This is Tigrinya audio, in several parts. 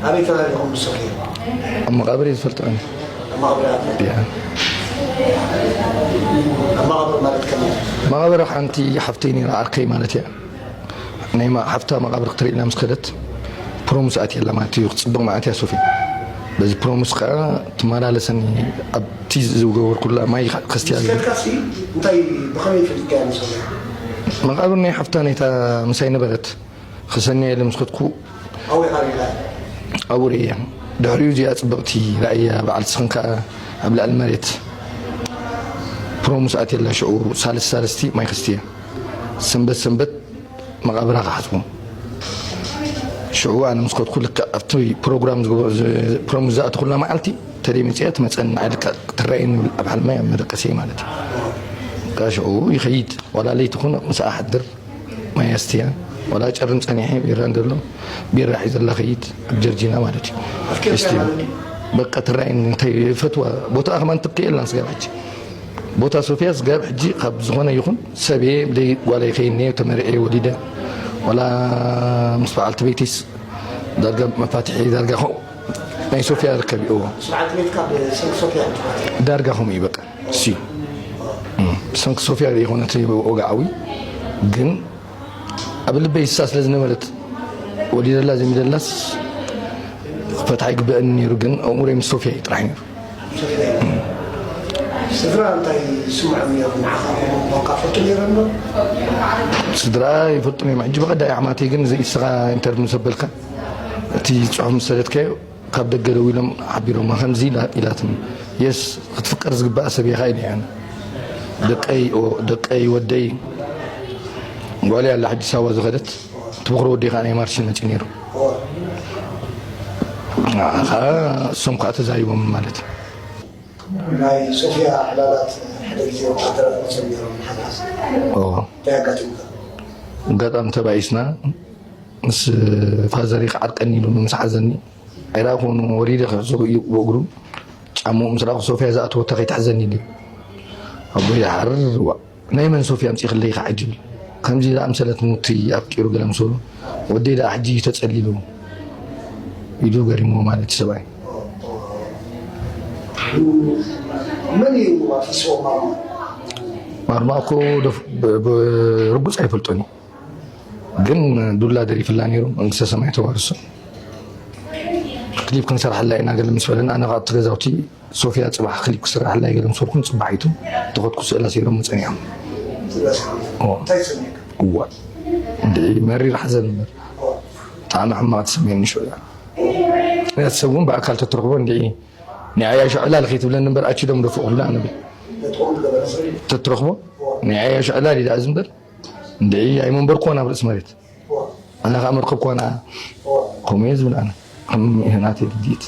ኣበይ ተላሊኹም ንሶፍያ? ኣብ መቓብር እየ ዝፈልጦ ኣነ። ኣብ መቓብር ኣትያ? ያ። ኣብ መቓብር ማለት ከመይ? መቓብር ሓንቲ ሓፍተይ ነይራ፣ ዓርከይ ማለት እያ። ናይ ማ-፣ ሓፍታ መቓብር ክትርኢ ኢላ ምስ ከደት ፕሮምስ ኣትያ ኣላ ማለት እዩ። ክትጽብቕ መዓት እያ ሶፍያ። በዚ ፕሮምስ ከኣ ትመላለሰኒ፣ ኣብቲ ዝገበርኩላ ማይ ከስትያ። ምስ ከድካሲ እንታይ ብኸመይ ፈሊጥካያ ንሶፍያ? መቓብር ናይ ሓፍታ ናይታ ምሳይ ነበረት። ክሰንያ ኢለ ምስ ከድኩ ኣውሪኻ ርኢኻ? ኣብኡ ርእያ። ድሕሪኡ እዚኣ ጽብቕቲ ራእያ በዓልቲ ስኽን ከኣ ኣብ ልዕሊ መሬት ፕሮምስ ኣትየላ ሽዑ ሳልስ ሳልስቲ ማይ ክስትያ። ሰንበት ሰንበት መቓብራ ክሓጽቡ። ሽዑ ኣነ ምስ ከድኩ ልክዕ ኣብቲ ፕሮግራም ዝገበ-፣ ዝ-፣ ፕሮምስ ዝኣተኹላ መዓልቲ ተደይ መጺኣ ትመጸኒ ንዓይ ልክዕ ክትረኣየኒ ኣብ ሕልመይ ኣብ መደቀሰይ ማለት እዩ። ከኣ ሽዑ ይኸይድ ዋላ ለይቲ ኹን ምስኣ ሓድር። ማይ ኣስትያ፣ ዋላ ጨርም ጸኒሐ ቢራ እንደሎ፣ ቢራ ሒዘላ ኸይድ፣ ኣብ ጀርጂና ማለት እዩ። ኣፍቂርካያ እስቲ ማለት እዩ? በቃ ትረኣየኒ፣ እንታይ ይፈትዋ፣ ቦታኣ ከማን ትብከየላን ስጋብ ሕጂ። ቦታ ሶፍያ ስጋብ ሕጂ ካብ ዝኾነ ይኹን ሰብ እየ፣ ብደይ ጓለይ ከይኒ እየ፣ ተመርዕየ ወሊደ፣ ዋላ ምስ በዓልቲ ቤተይስ ዳርጋ መፋትሒ ዳርጋ ኸ-፣ ናይ ሶፍያ ርከብ እዩ። እዎ። ስርዓት ቤትካ ብሰንኪ ሶፍያ እዩ። ዳርጋ ከምኡ እዩ በቃ። እሱ እዩ። እም፣ ብሰንኪ ሶፍያ ዘይኮነት ወግዓዊ፣ ግን ኣብ ልበይ እሳ ስለ ዝነበረት፣ ወሊደላ ዘሚደላስ ክፈትሓ ይግበአኒ ነይሩ፣ ግን ኣእምሮይ ምስ ሶፍያ እዩ ጥራሕ ነይሩ። ሶፍያ እዩ። ስድራ እንታይ ይስምዖም ነይሮም ንዓኻ? ቋንቋ ፈልጡ ነይሮም ዶ? ስድራ ይፈልጡ ነይሮም። ሕጂ ብቐዳይ ኣሕማተይ ግን እዚ ንስኻ ኢንተርቪው ምስ ኣበልካ፣ እቲ ጽሑፍ ምስ ሰደድካዮ፣ ካብ ደገ ደዊሎም ሓቢሮማ፣ ከምዚ ኢላ-፣ ኢላትኒ፣ የስ፣ ክትፍቀር ዝግባእ ሰብ ኢኻ ኢለያ። ደቀይ፣ ኦ፣ ደቀይ፣ ወደይ፣ ጓለይ ኣላ ሕጂ ሳዋ ዝኸደት፣ እቲ በኹሪ ወደይ ከዓ ናይ ማርሽን መጺኡ ነይሩ። ከዓ እሶም ከዓ ተዛሪቦም ማለት እዩ። ናይ ሶፍያ ዕላላት ሓደ ግዜ ወታደራት መፅኦም ነይሮም ንሓጋዝ። ኦ። እንታይ ኣጋጢሙካ? ኣጋጣሚ ተባኢስና፣ ምስ ፋዘሪ ክዓርቀኒ ኢሉ ምስ ሓዘኒ፣ ኣይረኣኹን፣ ወሪደ ክሕዞ ኢሉ ብእግሩ፣ ጫምኡ ምስ ረኣኹ፣ ሶፍያ ዝኣተወታ ከይትሕዘኒ ኢሉ። ኣቦይ ደሓር፣ "ዋእ፣ ናይ መን ሶፍያ ኣምጺእክለይ ኢኻ ሕጂ?" ኢሉ። ከምዚ ዝኣምሰለት ሙቲ ኣፍቂሩ ገለ ምስ በሎ፣ "ወደይ ደኣ ሕጂ እዩ ተጸሊሉ?" ኢሉ ገሪምዎ ማለት እዩ ሰብኣይ። መን እዩ ኣፍስዎ ማርማ? ማርማ እኮ ደፍ-፣ ብ-፣ ብ-፣ ርጉጽ ኣይፈልጦን እዩ። ግን ዱላ ደሪፍላ ነይሩ፣ መንግስተ ሰማይ ተዋርሶ። ክሊፕ ክንሰርሓላ ኢና ገለ ምስ በለና፣ ኣነ ካብቲ ገዛውቲ ሶፍያ ጽባሕ ክሊፕ ክስራሓላ እዩ ገለ ምስ በልኩን፣ ጽባሒቱ ተኸትኩ ስእላ ሰይሮም ጸኒሖም። እዎ። እንታይ ተሰሚዕካ? እዋ። እንድዒ መሪር ሓዘን እምበር። ብጣዕሚ ሕማቕ ተሰሚዕኒ ሽዑ። ምኽንያቱ ሰብ እውን ብኣካል ተትረኽቦ እንድዒ ናይ ዓያሹ ዕላል ከይትብለኒ እምበር ኣችዶም ደፍቑላ ንብል። ነትኦም ዝገበረ ሰብ እዩ። ተትረኽቦ ናይ ዓያሹ ዕላል ኢላ እዚ እምበር እንድዒ ኣይመንበርኩዎን ኣብ ርእሲ መሬት። ኣነ ከዓ መርከብኩዋ ንዓ። ከምኡ እየ ዝብል ኣነ። ከም ናተይ ርድኢት።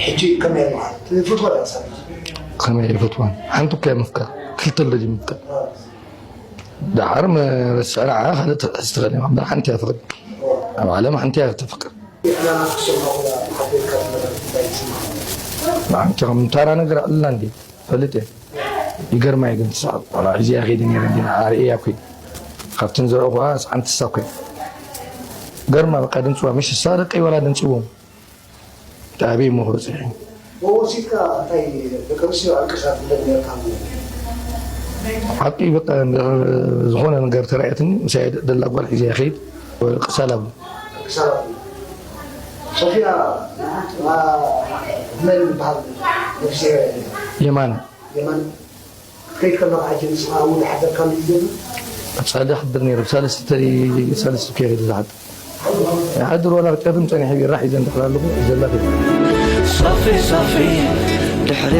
ሕጂ ከመይ ይበሃል? ትፈትዋ ዶ ክሳብ ሕጂ? ከመይ ኣይፈትዋን? ሓንቲ እኮ እያ ምፍቃር። ክልተ ኣሎ ድዩ ምፍቃር? ደሓር መረስዐ ንዓ ካልእ ትሕዝ ትኽእል እያ። እምበር ሓንቲ እያ ፍቕሪ። ኣብ ዓለም ሓንቲ እያ ተፍቅር። ዕላላት ክሰምዑ ሓቢርካ ዝነበረ እንታይ ይስምዓካ? ንዓንቲ ከም ተራ ነገር ኣላ እንዴ? ፈልጥ እየ። ይገርማ እዩ ግን ትስሕቕ። ቆልዓ ሒዘያ ከይደ ነይረ እንዲና ኣርእያ እኮ እዩ። ካብተን ዘርኦ ከኣ ሓንቲ እሳ እኮ እያ። ገርማ በቃ ድምፅዋ፣ ምሽ እሳ ደቀይ ዋላ ድምፅዎም። ኣበይ እሞ ክበፅሕ እዩ? ወሲድካ እንታይ ደቂ ኣንስትዮ ኣልቅሳ ትብለን ነርካ? ሓቂ በቃ ዝኾነ ነገር ተራእየትኒ፣ ምሳይ ደላ ጓል ሒዘያ ከይድ፣ ቅሳላ ብሎ። ቅሳላ ብሎ። ሶፍያ፣ ማ-፣ መን ይበሃል? ነፍስሄር የማነ። የማነ። ክትከይድ ከለኻ ሕጂ ንስኻ ኣብኡ ዝሓደርካ እዩ ዘሎ? ቀጻሊ ይሓድር ነይሩ። ብሳልስቲ ተሪ-፣ ሳልስቲ ከይዱ ዝሓድር። ይሓድር ዋላ ክጨርም ጸኒሐ ቢራ ሒዘ እንድሕር ኣለኹ፣ ሒዘላ ከይዱ። ሶፊ፣ ሶፊ፣ ድሕሪ